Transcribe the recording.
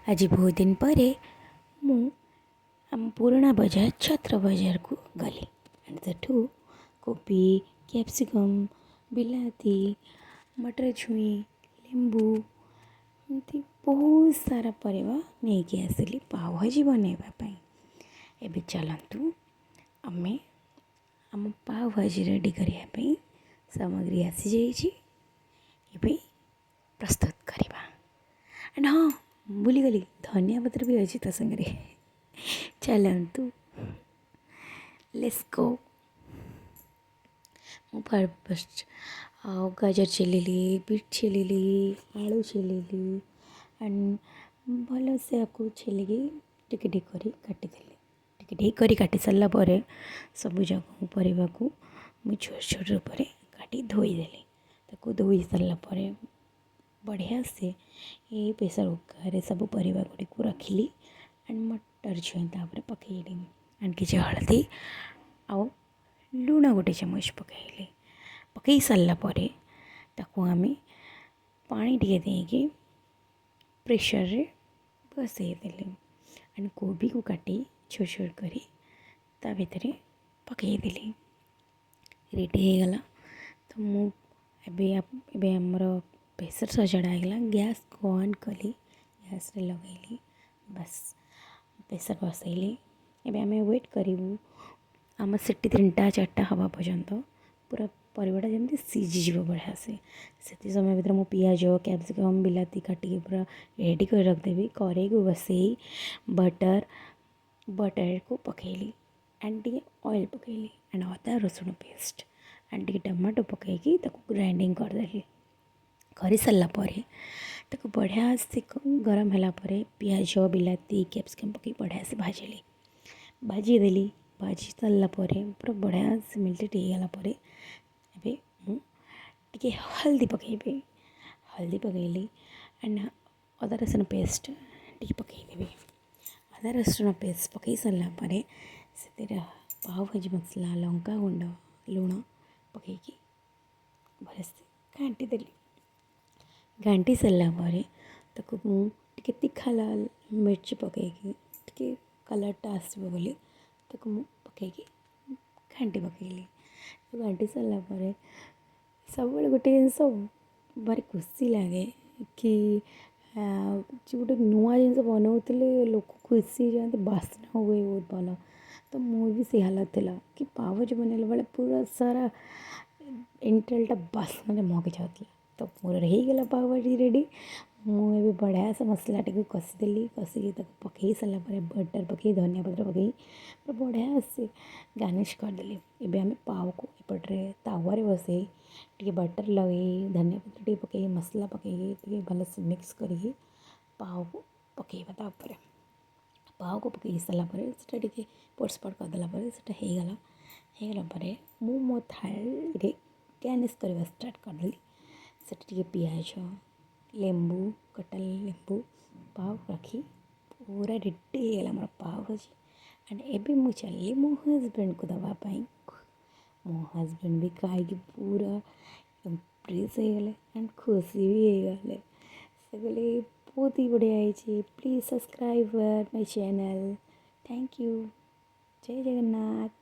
ଆଜି ବହୁତ ଦିନ ପରେ ମୁଁ ଆମ ପୁରୁଣା ବଜାର, ଛତ୍ର ବଜାରକୁ ଗଲି ଆଣ୍ଡ ସେଠୁ କୋବି, କ୍ୟାପ୍ସିକମ୍, ବିଲାତି, ମଟର ଛୁଇଁ, ଲେମ୍ବୁ, ଏମିତି ବହୁତ ସାରା ପରିବା ନେଇକି ଆସିଲି ପାଓଭାଜି ବନେଇବା ପାଇଁ। ଏବେ ଚାଲନ୍ତୁ, ଆମେ ଆମ ପାଓଭାଜି ରେଡ଼ି କରିବା ପାଇଁ ସାମଗ୍ରୀ ଆସିଯାଇଛି, ଏବେ ପ୍ରସ୍ତୁତ କରିବା। ଆଣ୍ଡ ହଁ, ଭୁଲିଗଲି, ଧନିଆ ପତ୍ର ବି ଅଛି ତା ସାଙ୍ଗରେ। ଚାଲନ୍ତୁ, let's go. ମୁଁ ଫାର୍ଷ୍ଟ ଆଉ ଗାଜର ଛିଲିଲି, ବିଟ୍ ଛିଲିଲି, ଆଳୁ ଛିଲିଲି ଆଣ୍ଡ ଭଲସେ ଆକୁ ଛିଲିକି ଟିକେ ଟିକେ କରି କାଟିଦେଲି। ଟିକେ ଟିକେ କରି କାଟି ସାରିଲା ପରେ ସବୁଯାକ ପରିବାକୁ ମୁଁ ଛୋଟ ଛୋଟ ରୂପରେ କାଟି ଧୋଇଦେଲି। ତାକୁ ଧୋଇ ସାରିଲା ପରେ ବଢ଼ିଆ ସେ ଏଇ ପ୍ରେସର୍ କୁକର୍ରେ ସବୁ ପରିବା ଗୁଡ଼ିକୁ ରଖିଲି ଆଣ୍ଡ ମଟର ଛୁଇଁ ତାପରେ ପକାଇଲି ଆଣ୍ଡ କିଛି ହଳଦୀ ଆଉ ଲୁଣ ଗୋଟେ ଚାମଚ ପକାଇଲି। ପକାଇ ସାରିଲା ପରେ ତାକୁ ଆମେ ପାଣି ଟିକେ ଦେଇକି ପ୍ରେସର୍ରେ ବସେଇଦେଲି ଆଣ୍ଡ କୋବିକୁ କାଟି ଛୋଟ ଛୋଟ କରି ତା ଭିତରେ ପକାଇଦେଲି। ରେଡ଼ି ହେଇଗଲା। ତ ମୁଁ ଏବେ ଏବେ ଆମର ପ୍ରେସର୍ ସଜଡ଼ା ହେଇଗଲା। ଗ୍ୟାସ୍କୁ ଅନ୍ କଲି, ଗ୍ୟାସ୍ରେ ଲଗାଇଲି, ବାସ୍ ପ୍ରେସର୍ ବସେଇଲି। ଏବେ ଆମେ ୱେଟ୍ କରିବୁ ଆମ ସିଟି ତିନିଟା ଚାରିଟା ହେବା ପର୍ଯ୍ୟନ୍ତ, ପୁରା ପରିବାଟା ଯେମିତି ସିଝିଯିବ ବଢ଼ିଆ ସେ। ସେତିକି ସମୟ ଭିତରେ ମୁଁ ପିଆଜ, କ୍ୟାପ୍ସିକମ୍, ବିଲାତି କାଟିକି ପୁରା ରେଡ଼ି କରି ରଖିଦେବି। କରେଇକୁ ବସେଇ ବଟର୍କୁ ପକାଇଲି ଆଣ୍ଡ ଟିକେ ଅଏଲ୍ ପକାଇଲି ଆଣ୍ଡ ଅଦା ରସୁଣ ପେଷ୍ଟ ଆଣ୍ଡ ଟିକେ ଟମାଟୋ ପକାଇକି ତାକୁ ଗ୍ରାଇଣ୍ଡିଙ୍ଗ କରିଦେଲି। କରିସାରିଲା ପରେ ତାକୁ ବଢ଼ିଆ ସେ ଗରମ ହେଲା ପରେ ପିଆଜ, ବିଲାତି, କ୍ୟାପ୍ସିକମ୍ ପକାଇ ବଢ଼ିଆ ସେ ଭାଜିଲି, ଭାଜିଦେଲି। ଭାଜି ସାରିଲା ପରେ ପୁରା ବଢ଼ିଆ ସେ ମେଲ୍ଟେଡ଼ ହେଇଗଲା ପରେ ଏବେ ମୁଁ ଟିକେ ହଳଦୀ ପକାଇବି। ହଳଦୀ ପକାଇଲି ଆଣ୍ଡ ଅଦା ରସୁଣ ପେଷ୍ଟ ଟିକେ ପକାଇଦେବି। ଅଦା ରସୁଣ ପେଷ୍ଟ ପକାଇ ସାରିଲା ପରେ ସେଥିରେ ପାଓ ଭାଜି ମସଲା, ଲଙ୍କା ଗୁଣ୍ଡ, ଲୁଣ ପକାଇକି ଭଲସେ ଘାଣ୍ଟି ଦେଲି। ଘାଣ୍ଟି ସାରିଲା ପରେ ତାକୁ ମୁଁ ଟିକେ ତୀଖା ଲାଲ ମିର୍ଚି ପକାଇକି, ଟିକେ କଲର୍ଟା ଆସିବ ବୋଲି ତାକୁ ମୁଁ ପକାଇକି ଘାଣ୍ଟି ପକାଇଲି। ଘାଣ୍ଟି ସାରିଲା ପରେ ସବୁବେଳେ ଗୋଟେ ଜିନିଷ ଭାରି ଖୁସି ଲାଗେ କି ଯେଉଁ ଗୋଟେ ନୂଆ ଜିନିଷ ବନଉଥିଲେ ଲୋକ ଖୁସି ହେଇଯାଆନ୍ତି, ବାସ୍ନା ହୁଏ ବହୁତ ଭଲ। ତ ମୁଁ ବି ସେଇ ହାଲତ ଥିଲା କି ପାଓଭାଜି ବନେଇଲା ବେଳେ ପୁରା ସାରା ଇଣ୍ଟେଲଟା ବାସ୍ନାରେ ମହକି ଯାଉଥିଲା। ତ ମୋର ହେଇଗଲା ପାଓଭାଜି ରେଡ଼ି। ମୁଁ ଏବେ ବଢ଼ିଆ ସେ ମସଲାଟିକୁ କଷିଦେଲି। କଷିକି ତାକୁ ପକାଇ ସାରିଲା ପରେ ବଟର୍ ପକାଇ, ଧନିଆ ପତ୍ର ପକାଇ ପୁରା ବଢ଼ିଆ ସେ ଗାର୍ନିଶ୍ କରିଦେଲି। ଏବେ ଆମେ ପାଓକୁ ଏପଟରେ ତାୱାରେ ବସେଇ, ଟିକେ ବଟର୍ ଲଗାଇ, ଧନିଆ ପତ୍ର ଟିକେ ପକାଇ, ମସଲା ପକାଇକି ଟିକେ ଭଲସେ ମିକ୍ସ କରିକି ପାଓକୁ ପକାଇବା। ତା ଉପରେ ପାଓକୁ ପକାଇ ସାରିଲା ପରେ ସେଇଟା ଟିକେ ଏପଟ ସେପଟ କରିଦେଲା ପରେ ସେଇଟା ହେଇଗଲା। ହେଇଗଲା ପରେ ମୁଁ ମୋ ଥାଳିରେ ଗାର୍ନିଶ୍ କରିବା ଷ୍ଟାର୍ଟ କରିଦେଲି। ସେଠି ଟିକେ ପିଆଜ, ଲେମ୍ବୁ, କଟା ଲେମ୍ବୁ, ପାଓ ରଖି ପୁରା ରେଡ଼ି ହେଇଗଲା ଆମର ପାଓ ଭାଜି। ଆଣ୍ଡ ଏବେ ମୁଁ ଚାଲିଲି ମୋ ହଜବେଣ୍ଡକୁ ଦେବା ପାଇଁ। ମୋ ହଜବେଣ୍ଡ ବି ଖାଇକି ପୁରା ଇମ୍ପ୍ରେସ୍ ହେଇଗଲେ ଆଣ୍ଡ ଖୁସି ବି ହେଇଗଲେ। ସେ କହିଲେ, ବହୁତ ହି ବଢ଼ିଆ ହେଇଛି। Please subscribe my channel. Thank you. Jay Jagannath.